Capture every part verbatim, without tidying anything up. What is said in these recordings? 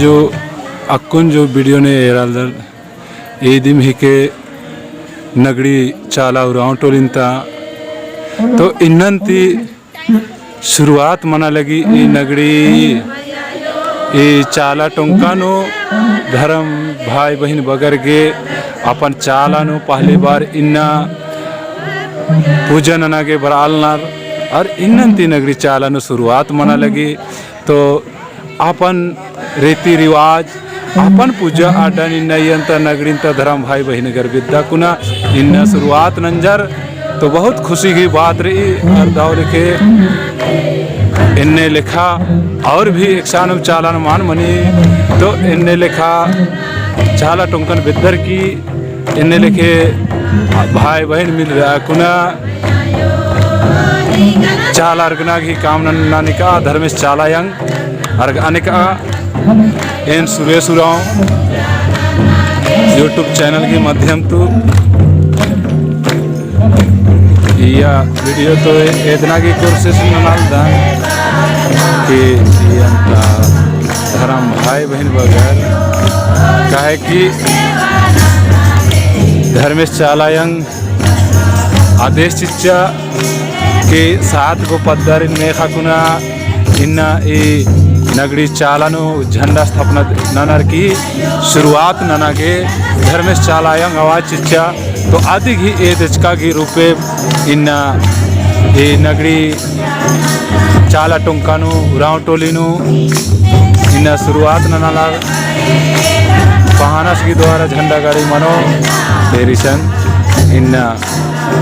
जो अक्कुन जो video ने एरालदर, ए दिम हिके नगड़ी चाला उराँव टोलिन ता। तो इन्नन ती शुरुआत मना लगी ई नगड़ी, ई चाला टोंका नू धर्म भाई बहिन बगर गे अपन चाला नू पहली बार इन्ना पूजा नना गे बरआलनर, और इन्नन ती नगड़ी चाला नू शुरुआत मना लगी। तो अपन रीति रिवाज, अपन पूजा अड्डन इन्ना इयंता नगड़िन ता धर्म भाई बहिन गर बिद्दा कुना इन्ना शुरुआत नंजर, तो बहुत खुशी की बात रई। और दव लेखे एन्ने लेखा और भी एकसानुम चालन मान मनी, तो एन्ने लेखा चाला टोंकन बेद्दर की एन्ने लेखे भाई बहिन मिल रआ कुना चाला अर्गना गही काम नन-, ननिका धर्मेस चाला अयंग अर्ग अनिका एन सुरेश उराँव YouTube channel के माध्यम तू इया video तो एदना की कोशिश ननालदन कि इयंता धर्म भाई बहिन बगर, काहे कि धर्मेस चाला अयंग आदेश चिच्चा कि सात गो पद्दारिन मेखा कुना इन्ना ई नगड़ी चाला नू झंडा स्थापना ननर की शुरुआत नना गे धर्मेस चाला अयंग आवाज चिच्चा। तो अदिगही एदचका गही रूपे इन्ना ई नगड़ी चाला टोंका नू उराँव टोली नू इन्ना शुरुआत ननालर। पहानस गही द्वारा झंडा गाड़ी मनो, तेरिसन इन्ना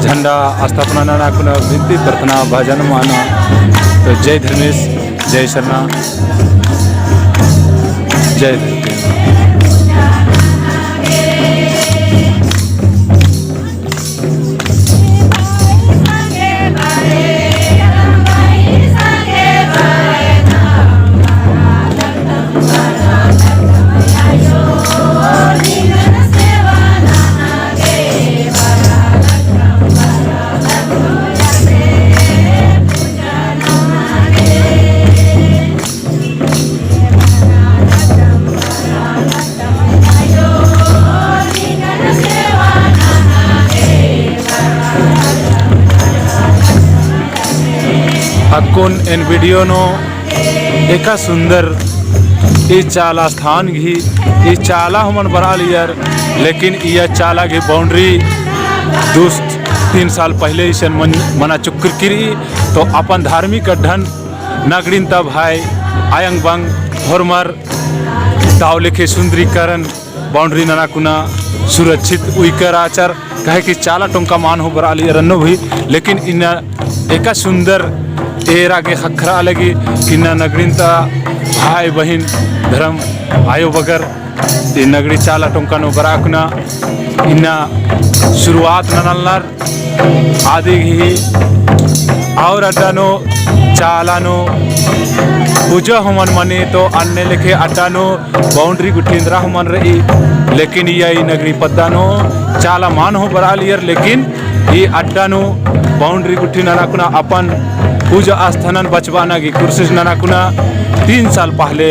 झंडा स्थापना नना कुना बिनती प्रार्थना भजन मनो। तो जय धर्मेस, जय सरना, जय धरती। अक्कुन एन video नू एका सुंदर ई चाला स्थान गही, ई चाला हूँ मल बरआलियर, लेकिन इया चाला गही boundary दो तीन साल पहले इसन मन, मना चुक्कर किरी। तो अपन धार्मिक अड्डन नगड़िन ता भाई अयंग बंग होरमर दव लेखे सुंदरीकरण boundary नना कुना सुरक्षित उइकर आचर, काहे कि चाला टोंका मान हूँ बरआलियर अन्नु भी, लेकिन इन्ना एका सुंदर एरा गे ख़क्खरआ लगी कि इन्ना नगड़िन ता भाई बहिन धर्म आयो बगर ई नगड़ी चाला टोंका नू बरआ कुना इन्ना शुरुआत ननालनर। आदि गही और अड्डा नू चाला नू पूजा हूँ मल मनी, तो अन्ने लेखे अड्डा नू boundary गुट्ठी इन्द्रा हूँ मल रई, लेकिन इया ई नगड़ी पद्दा नू चाला मान हूँ बरआलियर, लेकिन ई अड्डा नू boundary गुट्ठी नना कुना अपन पूजा स्थानन बचबाना गही कोशिश नना कुना तीन साल पहले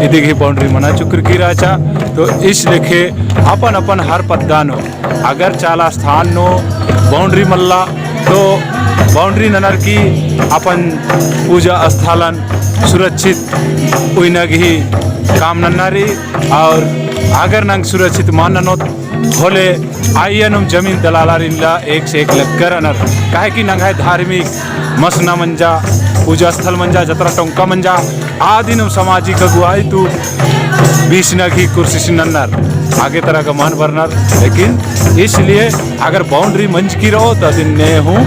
इदी गही boundary मना चुक्कर की रहचा। तो इस लेखे अपन अपन हर पद्दा नू अगर चाला स्थान नू boundary मल्ला, तो boundary ननर की अपन पूजा स्थालन सुरक्षित उइना गही काम नन्ना रई। और अगर नंग सुरक्षित मान ननोत होले, आइयनुम जमीन दलालारिन ला एक से एक लग्गर अनर, काहे कि नंग्है धार्मिक मसना मंजा, पूजा स्थल मंजा, जतरा टोंका मंजा, आदिनुम सामाजिक अगुवाई तू बीसना गही कोशिश नन्नर, आगे तरा का मान बरनर। लेकिन इसलिए अगर boundary मंजकी रओ, तो अदिन ने हूँ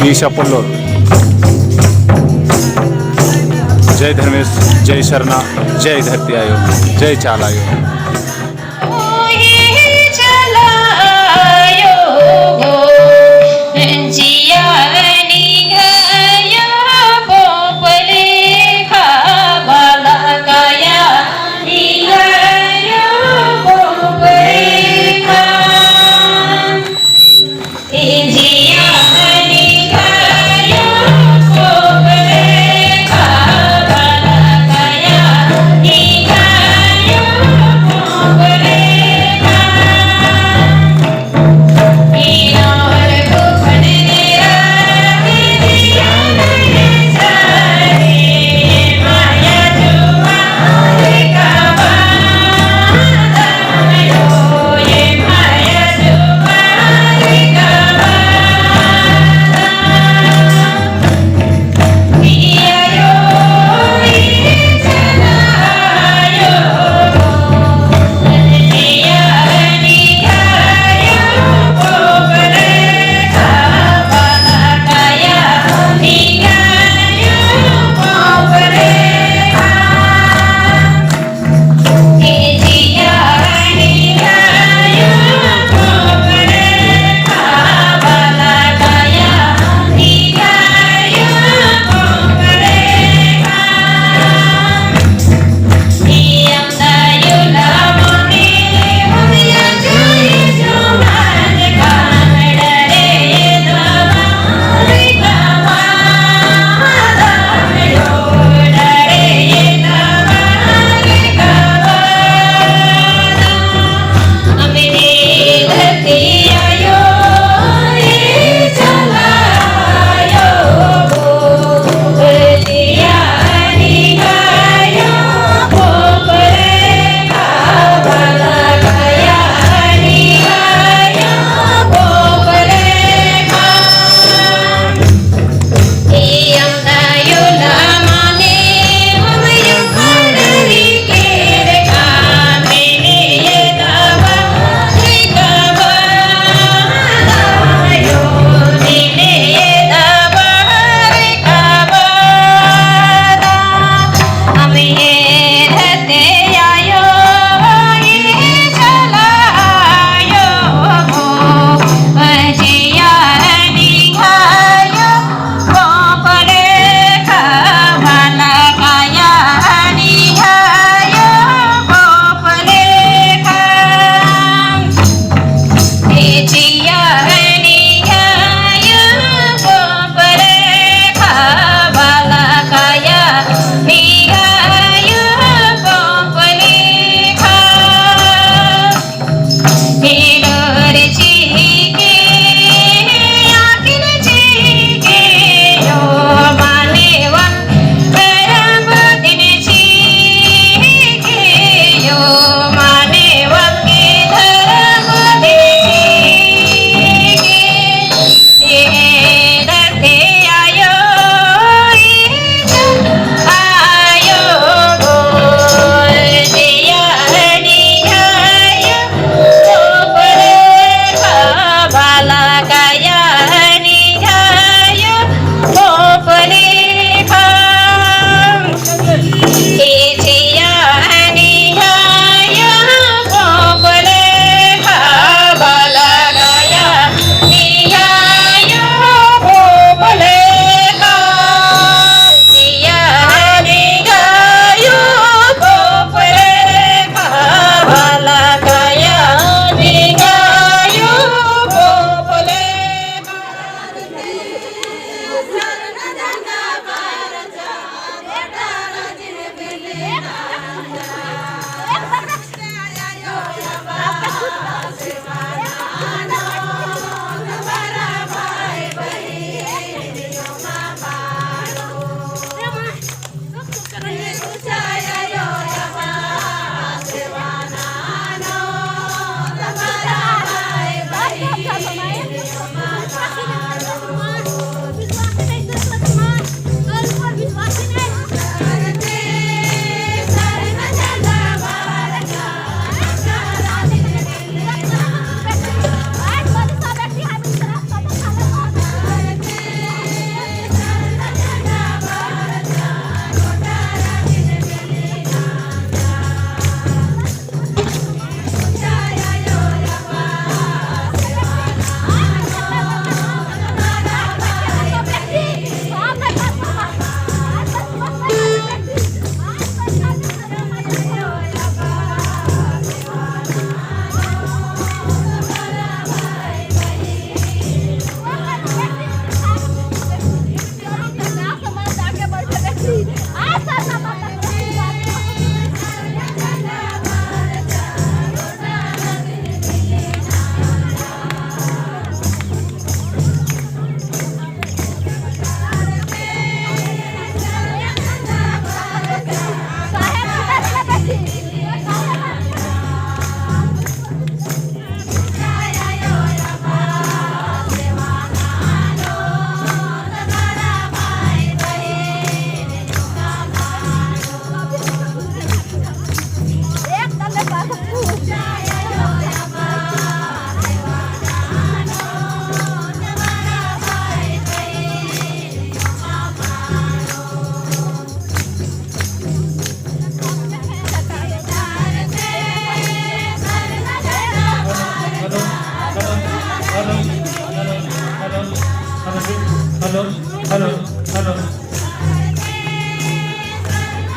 बीसा पोल्लोर। जय धर्मेस, जय सरना, जय धरती आयो, जय चाला आयो।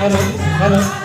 हेलो, हेलो।